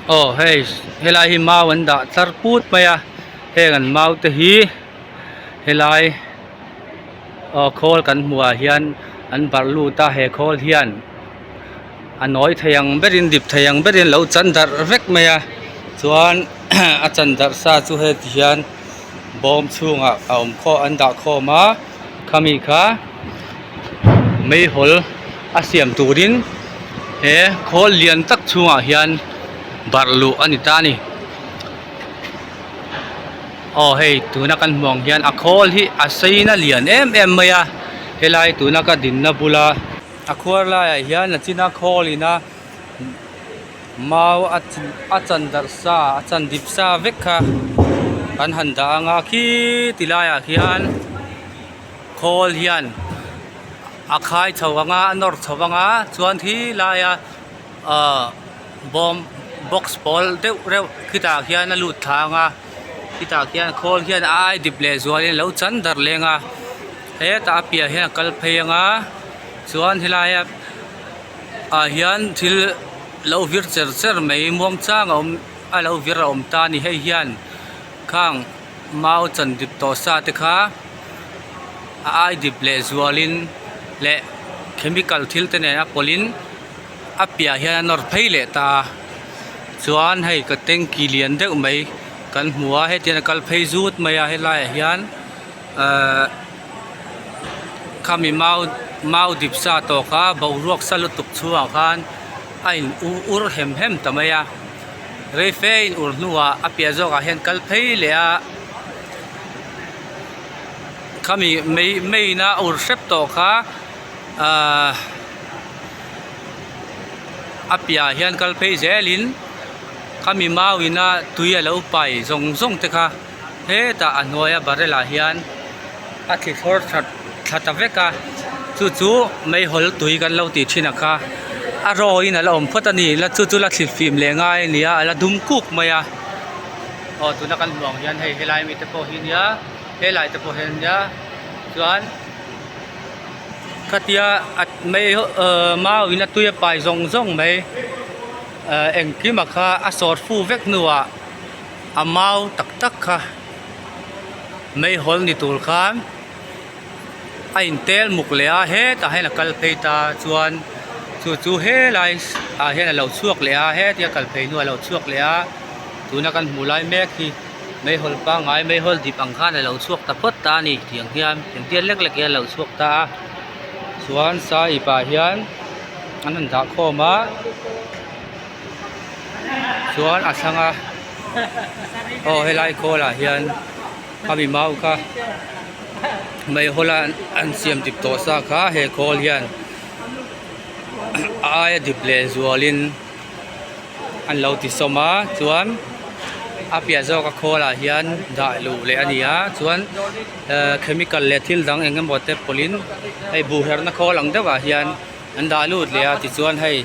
Aw hei helai hi mau an dah tlar put mai a heng an mau te hi helai aw khawl kan hmuh ah hian an barh lut a he khawl hian a nawi thei ang berin dip thei ang berin a lo chan darh vek mai a chuan a chan darh sa chu heti hian bawm chhungah a awm khawm an dah khawm a khami kha meihawl a siam turin he khawl lian tak chhungah hian barh luh a ni ta a ni aw hei tuna kan hmuh ang hian a khawl hi a sei na lian em em mai a helai tuna ka dinna bula a khuar laiah hian a china khawl ina mau a a chan darh sa a chan dip sa vek kha kan han dah anga khi ti laiah khian khawl hian a khai chho anga a nawr chho anga chuan khi laia ahh bawm box pawl deuh reuh khitah khian a lut thla anga khitah khian khawl hian a ai dip leh zualin a lo chan darh leng a hetah a piah hian a kal phei anga chuan helaia ah hian thil lo vir cher cher mai muang chang a awm a lo vir a awm ta a ni hei hian khang mau chan dip tawh sa te kha a ai dip leh zualin leh chemical thil te nen a pawlhin a piah hian a nawr phei leh ta a chuan hei ka tanky lian deuh mai kan hmu a heti hian a kal phei zut mai a helaiah hian ahh khami mau mau dip sa tawh kha boruak sa lutuk chhungah khan a in ur hem hem ta mai a rei fe a in ur hnuah a piah zawkah hian kal phei leh a khami mei meiin a ur hrep tawh kha ahh a piahah hian kal phei zelin khami mau ina tui a lo pai zawng zawng te kha hetah a hnuaia barrel ah hian a thli thlawr that thla ta vek a chu chu meihawl tui kan lo tih thin ang kha a rawin a la awm phawt a ni la chu chu la thli fim leh ngai a ni a a la dum kuk mai a aw tuna kan hmuh ang hian hei helai mite pawh hi nia helai te pawh hian nia chuan khatia a mei ahh mau in a tui a pai zawng zawng mai ahh engkim a kha a sawr fu vek hnuah. A mau tak tak kha meihawl ni tur khan a intel muk leh a hetah hian a kal phei ta chuan chu chu helai ah hian a lo chhuak leh a hetia kal phei hnuah a lo chhuak leh a tuna kan hmuh lai mek hi meihawl pangngai meihawl dip ang khan a lo chhuak ta phawt ta a ni tiang hian engtiang lek lek hian a lo chhuak ta a chuan saiip ah hian an rawn dah khawm a. Chuan a thlang a aw helai khawl ah hian khami mau kha meihawl a an siam dip tawh sa kha he khawl hian a aia dip leh zual in an lo ti sawm a chuan a piah zawk a khawl ah hian dah luh leh a ni a chuan ehh chemical leh thil dang eng emaw te pawlh in hei buh herna khawl ang deuh ah hian. An dah lut leh a tichuan hei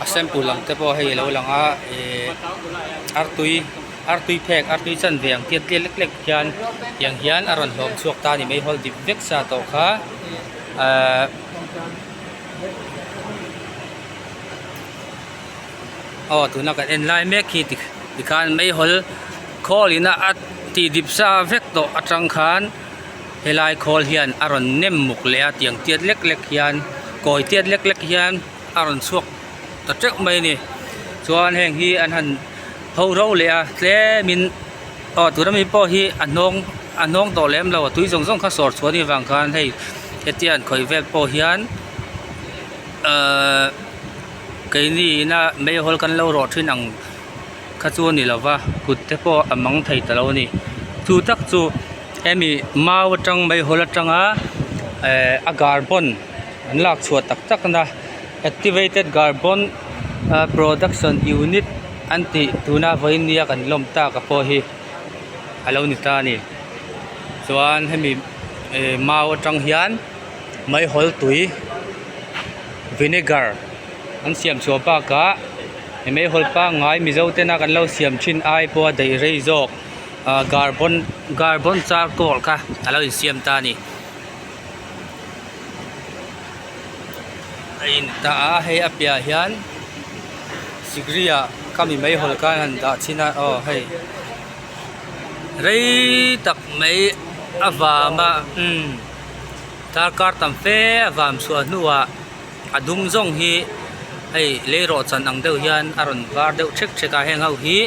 a sample ang te pawh hei alo lang a ihh artui artui phek artui chanve ang tiat tiat lek lek hian tiang hian a rawn hlawm chhuak ta a ni mai hawl dip vek sa tawh kha ahh aw tuna kan en lai mek hi tikhan meihawl khawl ina a tih dip sa vek tawh atang khan. Helai khawl hian a rawn nem muk leh a tiang tiat lek lek hian kawi tiat lek lek hian a rawn chhuak ta teuh mai a ni chuan heng hi an han pho ro leh a tlemin aw tuna mi pawh hi a hnawng a hnawng tawh lem lo a tui zawng zawng kha sawr chhuah a nih vang khan hei hetia an khawih vel pawh hian ahh keini ina meihawl kan lo rawh thin ang. Kha chu a ni lova kut te pawh a mang thei ta lo a ni chu tak chu hemi mau atang meihawl atanga eh a carbon an lak chhuah tak tak na activated carbon production unit an tih tuna vawiin nia kan lawm tak a pawh hi a lo ni ta a ni chuan hemi eh mau atang hian meihawl tui vinegar an siam chhuah bakah. He meihawl pangngai mizo tena kan lo siam thin ai pawha daih rei zawk ah carbon carbon charcoal kha a lo insiam ta a ni. A in ta a hei a piahah hian. Sikri ah khami meihawl khan han dah chhin a aw hei rei tak mai a vam a umm darkar tam fe a vam chhuah hnuah a dum zawng hi hei leirawh chan ang deuh hian a rawn var deuh thek thek a heng ho hi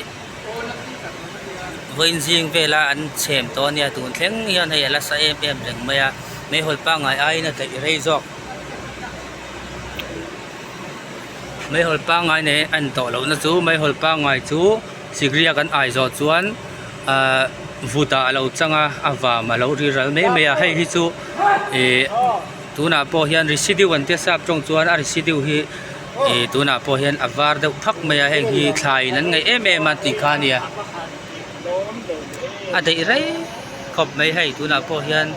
vawiin zing vela an chhem tawh a nia tun thleng hian hei a la sa em em reng mai a meihawl pangngai aiin a daih rei zawk. Meihawl pangngai nei a en tawh lohna chu meihawl pangngai chu sikri a kan ai zawh chuan ahh vut ah a lo chang a a vam a lo ri ral mai mai a hei hi chu ihh tunah pawh hian residue an tia sap tawng chuan a residue hi ihh tunah pawh hian a var deuh phak mai a heng hi thlai in an ngaih em em a tih kha a nia a daih rei khawp mai hei tunah pawh hian.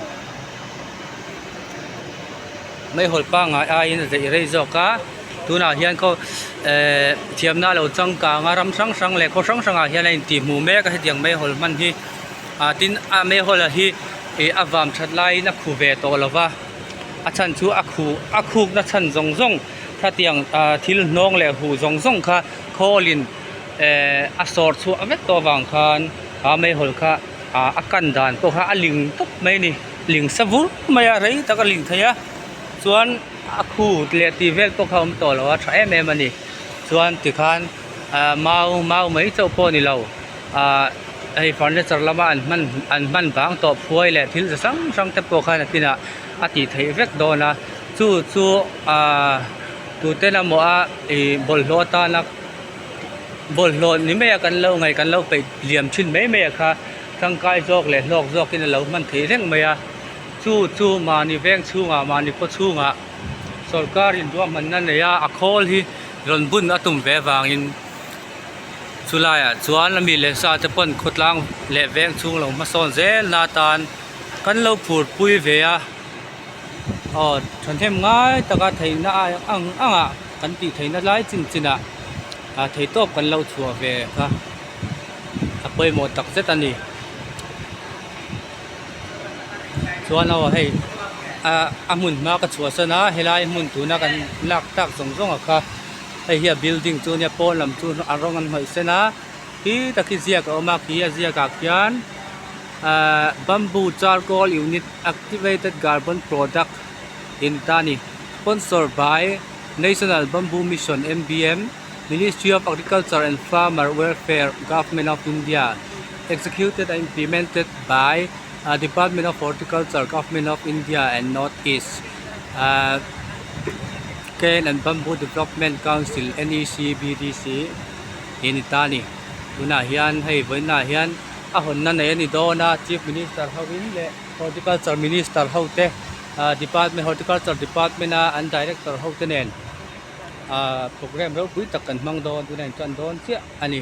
Meihawl pangngai aiin a daih rei zawk a tunah hian khaw ehh thiamna a lo changkang a ram hrang hrang leh khaw hrang hrangah hian a intih hmuh mek a hetiang meihawl hman hi ah tin a meihawl hi ih a vam that laiin a khu ve tawh lo va a chhan chu a khu a khukna chhan zawng zawng khatiang ah thil hnawng leh huh zawng zawng kha khawlin ehh a sawr chhuah vek tawh avang khan a meihawl kha ah a kan dan pawh kha a ling tawp mai a ni. Ling sa vur mai a rei tak a ling thei a chuan a khu leh tih vel pawh kha a awm tawh lo a tha em em a ni chuan tikhan ah mau mau mai chauh pawh a ni lo ah hei furniture lama an hman an hman vang tawh phuai leh thil chi hrang hrang te pawh khan a kinah a tih theih vek dawn a chu chu ah tuten emaw a ih bawlhhlawh atana bawlhhlawh ni mai a kan lo ngaih kan lo peih liam thin mai mai a kha. Tangkai zawk leh hlawk zawkin a lo hman theih reng mai a, chu chu mahni veng chhungah mahni khaw chhungah sawrkar in ruahmanna nei a, a khawl hi rawn bun a tum ve vangin chulaiah chuan a mi leh sa te pawn khawtlang leh veng chhung lo hmasawn zel na atan kan lo phur pui ve a, aw thahnem ngai taka theihna ang angah kan tih theihna lai chin chinah theihtawp kan lo chhuah ve kha. A pawimawh tak zet a ni chuan aw hei ah a hmun hma ka chhuahsan a helai hmun tuna kan lak tak zawng zawng a kha hei hi a building chu ania pawn lam chu a rawng an hnawih sen a khi tak hi ziak a awm a khi a ziak ah khian ahh bamboo charcoal unit activated carbon product in ta a ni sponsor by national bamboo mission M_B_M. Ministry of Agriculture and Farmer Welfare, Government of India, executed and implemented by Department of Horticulture, Government of India and North East Cane and Bamboo Development Council, N_E_C_B_D_C tih a ni ta a ni. Tunah hian hei vawiinah hian a hawnna nei a ni dawn a, Chief Minister hovin leh Horticulture Minister ho te Department Horticulture Department a an Director ho te nen. Ahh program ropui tak kan hmang dawn tunah in tan dawn chiah a ni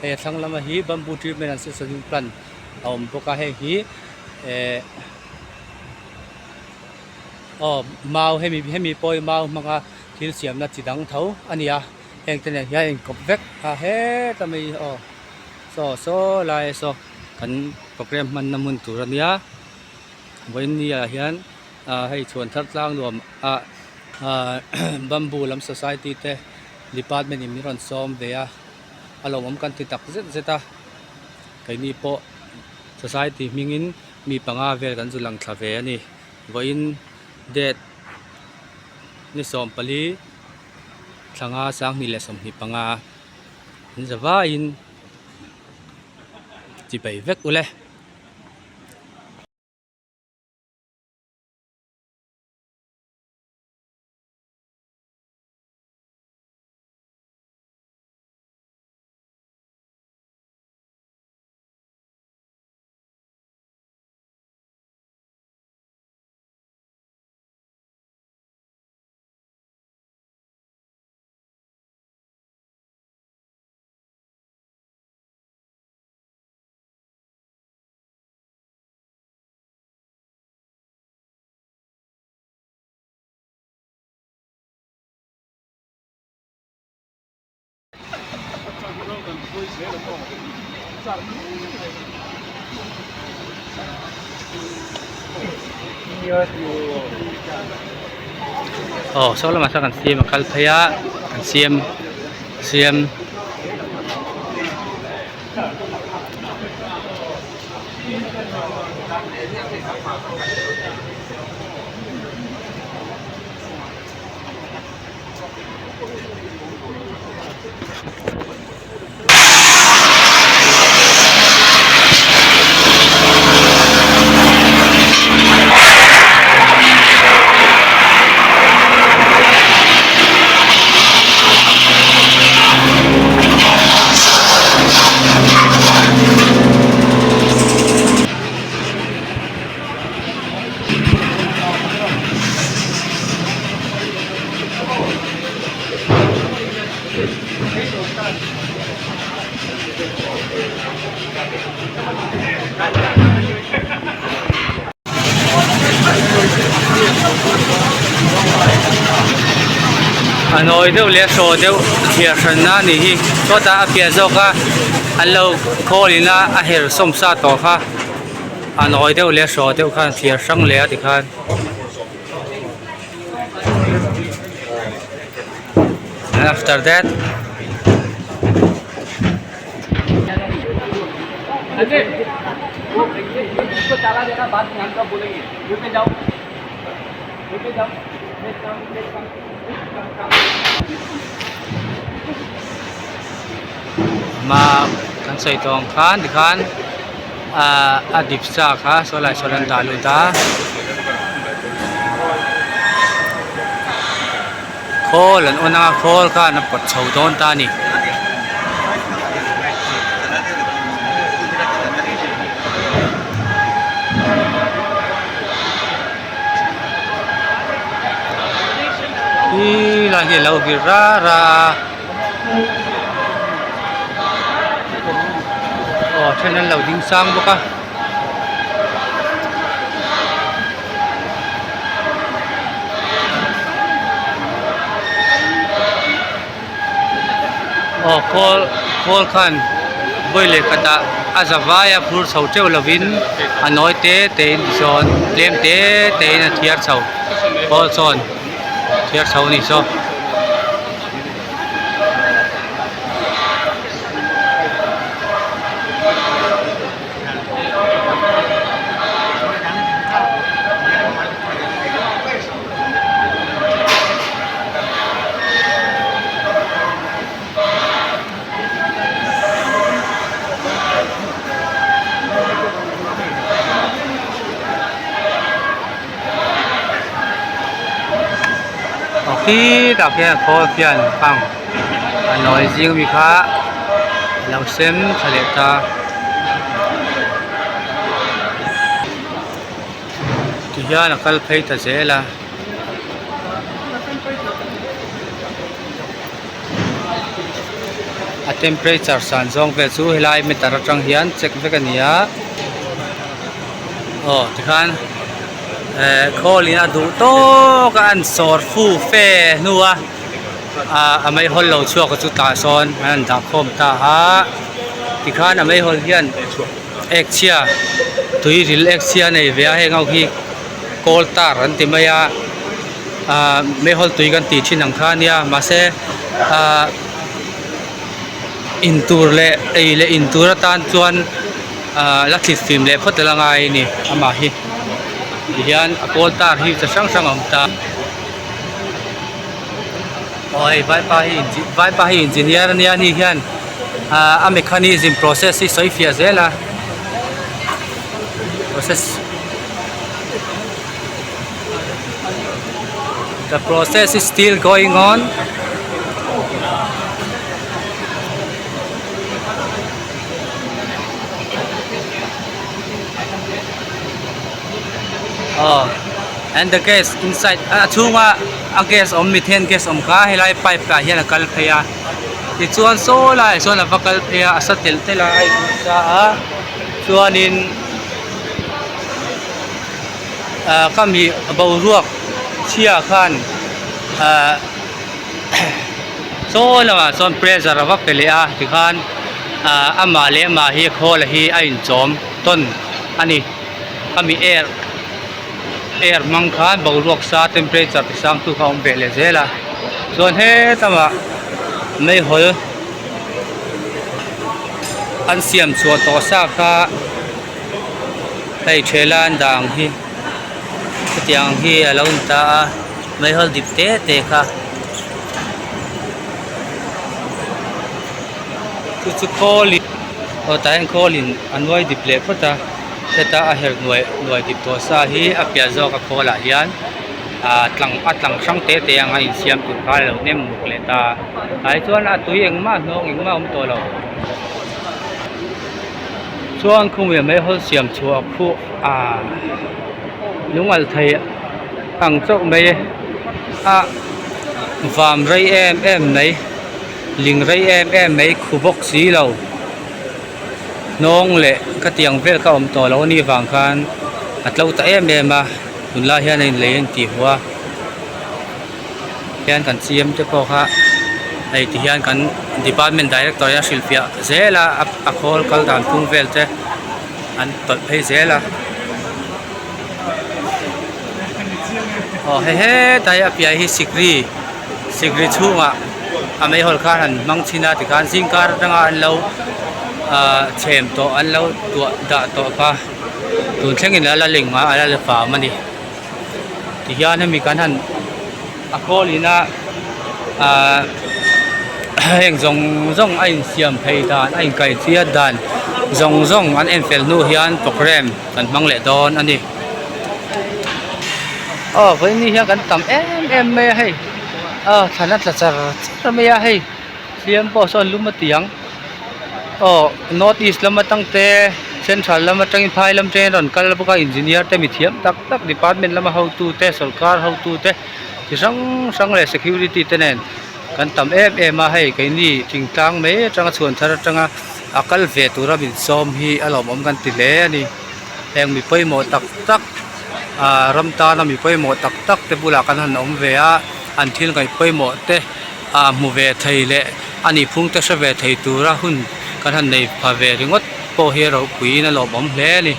hei a thlang lama hi bamboo treatment and seasoning plant a awm bawk a hei hi eh aw mau hemi hemi pawh hi mau hmanga thil siamna chi dang tho a ni a heng te nen hian a inkawp vek a heta mai hi aw saw saw lai saw kan program hmanna hmun tur a nia vawiin ni ah hian ah hei chhuan thar tlang nuam ah. Ahh bamboo lam society te department in min rawn sawm ve a a lawmawm kan ti tak zet zet a keini pawh society hmingin mi panga vel kan zu lang thla ve a ni vawiin date ni 14 thlanga 2025 an za vaiin chipei vek ule. Aw saw lamah sawn kan siam a kal phei a kan siam. Siam. A nawi deuh leh a hraw deuh thliar hranna a nih hi sawtah a piah zawk a an lo khawl in a a her sawm sa tawh kha a nawi deuh leh a hraw deuh khan thliar hrang leh a tikhan. And after that hma kan sawi tawh ang khan tikhan ahh a dip sa kha saw lai sawn an dah lut a. Khawl an on a khawl khan a pawt chho dawn ta a ni. Khi lai hi a lo vir ra ra a aw then an lo ding sang bawk a. Aw khawl khawl khan vawi leh khatah a za vai a phur chho teuh lovin a nawi te te in tisawn tlem te te in a thiar chho khawl sawn thiar chho a ni saw. Aw khitah khian khawl khian pang a nawi zing ami kha a lo sem tha leh ta. Tihian a kal phei ta zel a. A temperature san zawng vel chu helai meter atang hian check vek a ni a aw tikhan eh khawl in a duh tawk a an sawr fu fe hnu a ah a meihawl lo chhuak chu tah sawn an han dah khawm ta a tikhan a meihawl hian ek chhia tui ril ek chhia a nei ve a heng ho hi kawl tar an ti mai a ah meihawl tui kan tih thin ang kha ania mahse ah in tur leh ei leh in tur atan chuan ah la thlit fim leh phawt tel a ngai a ni amah hi tihian a kawl tar hi chi hrang hrang a awm ta aw hei vaipa hi vaipa hi engineer ania ani hian ah a mechanism process hi sawi fiah zel a process. The process is still going on. Oh, and the gas inside a chhunga a gas awm methane gas awm kha helai pipe ah hian a kal phei a tichuan saw laiah sawn a va kal phei a a sa telh telh a a insa a chuanin ah ka mi boruak chhia khan ah saw lamah sawn pressure a va pe leh a tikhan ah amah leh amah hi khawl hi a inchawm tawn a ni khami air air hmang khan boruak sa temperature ti sang tu kha a awm ve leh zel a chuan hetam ah. Meihawl an siam chhuah tawh sa kha hei thela an dah ang hi hetiang hi a lo ni ta a meihawl dip te te kha chu chu khawl in aw tah hian khawl in a nuai dip leh phawt a heta a herh nuai nuai dip tawh sa hi a piah zawk a khawl ah hian. ah tlang a tlang hrang te te anga insiam tur kha a lo nem muk leh ta a tlai chuan a tui engmah hnawng engmah a awm tawh lo chuan khumi meihawl siam chhuah khuh ah lungalh thei ang chauh mai a vam rei em em mai ling rei em em mai khu bawk si lo. Hnawng leh khatiang vel kha awm tawh lo a nih vang khan a tlo ta em em a tunlai hian a inlei a intih hmuh a hian kan C M te pawh kha hei ti hian kan department director hian a hrilhfiah zel a a khawl kal dan phung vel te an tawlh phei zel a aw hei hetlai a piah hi sikri sikri chhungah a meihawl khan han hmang chhin a tikhan zingkar atanga an lo ahh chhem tawh an lo tuah dah tawh kha tun thlengin a la ling a a la la fam a ni tihian hemi kan han a khawl ina ahh heng zawng zawng a insiam phei dan a inkaih chiat dan zawng zawng an en fel hnu hian programme kan hmang leh dawn a ni aw vawiin ni hian kan tam em em mai a hei aw thlan a tla char char mai a hei hliam pawh sawn lum a ti ang aw north east lam atang te central lam atangin phai lam te rawn kal bawk a engineer te mithiam tak tak department lama hotu te sawrkar hotu te chi hrang hrang leh security te nen kan tam em em a hei keini thingtlang mai atanga chhuan thar atanga a kal ve tura min sawm hi a lawmawm kan ti hle a ni heng mi pawimawh tak tak ah ram tana mi pawimawh tak tak te bulah kan han awm ve a an thil ngaih pawimawh te ah hmu ve thei leh a nih phung te hre ve thei tura hun kan han nei pha ve ringawt pawh hi a ropuiin a lawmawm hle a ni.